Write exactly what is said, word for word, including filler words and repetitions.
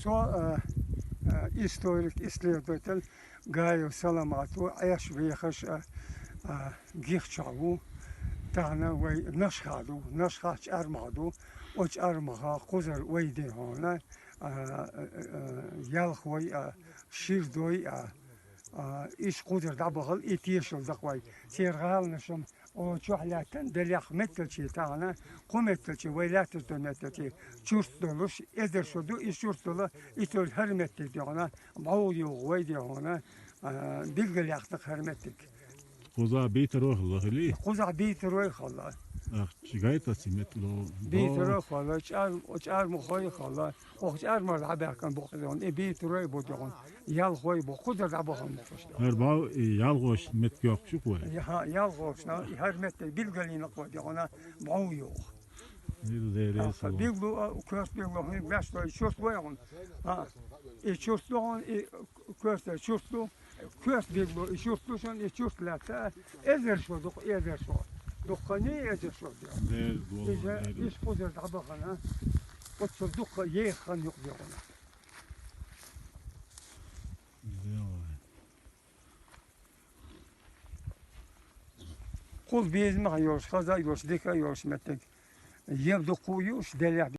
Цо, а, а, историк, исследователь Гаев Саламат ву, Ӏеш вехаш, а, а, Гихча ву. Тахана вай Нашха ду, Нашха чӀармах ду, о чӀармаха кхузар вай дехьона, а, а, а, ялх вай, а, шир дой, а, а, иш кхузар дӀабахал, и тешал дакъ вай. Цер гӀаланашам о чохь лаьттан делех метталчи тахана, кху метталчи, вай лаьтташ до метталчи, чурт долуш, эзар шо ду, и чурт дола, и тол хӀара меттиг дехьона, бӀов югӀу вай дехьона, а, билгалъяхна хӀара меттиг. Кхуза битаро хилла хили? Кхуза битаро хилла. Ах, чигайтац и меттало. Битаро хилла, чӀар-, чӀармахой хилла. Ох, чӀармар дӀабаьхкан бу хилла, и битаро бу дехьона, ялхой бу, кхузар дӀабахан бу хӀара. ХӀара бав и ялхош меттиг йоккхуш ю вай? Яха, ялхошна, и хӀара меттиг билгалийнакъ вай дехьона, бӀов югӀу. Билгалу, а, коьрта билгалу, хӀун беш дой, чурт вай хьун. А, и чурт ду хьун, и коьрта чурт ду, коьрта билгалу, и чурт ду шун, и чурт лаьтта, эзар шо дукха, эзар шо. Дуккхани эзар шо ду. Иза, иш кхузар дӀабахана, оццул дуккха еха хан юкъ дехьона. Кхул безамах йолуш, хаза йолуш, дика йолуш меттиг. Ем дуккха ю уьш делехь.